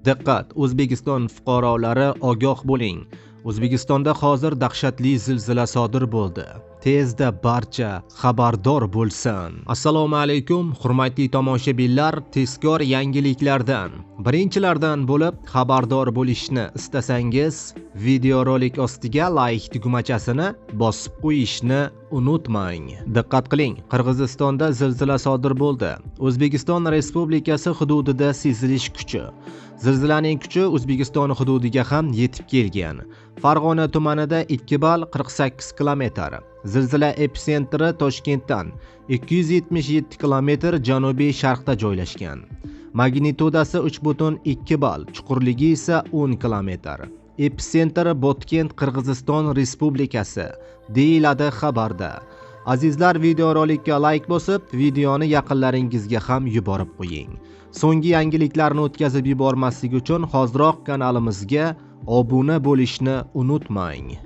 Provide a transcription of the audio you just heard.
Diqqat, O'zbekiston fuqarolari ogoh bo'ling. O'zbekistonda hozir dahshatli zilzila sodir bo'ldi. Tezda barcha xabardor bo'lsin. Assalomu alaykum, hurmatli tomoshabinlar, tezkor yangiliklardan birinchilardan bo'lib xabardor bo'lishni istasangiz, videorolik ostiga like tugmachasini bosib qo'yishni unutmang. Diqqat qiling, Qirg'izistonda zilzila sodir bo'ldi. O'zbekiston Respublikasi hududida sezilish kuchi. Zilzilaning kuchi O'zbekiston hududiga ham yetib kelgan. Farg'ona tumanida 2 ball 48 kilometr. Zilzila epitsentri Toshkentdan 277 kilometr janubiy sharqda joylashgan. Magnitudasi 3.2 ball, chuqurligi esa 10 kilometr. Epitsentri Botkent, Qirg'iziston Respublikasi, deyiladi xabarda. Azizlar, videorolikka like bosib, videoni yaqinlaringizga ham yuborib qo'ying. So'nggi yangiliklarni o'tkazib yubormaslik uchun hoziroq kanalimizga obuna bo'lishni unutmang.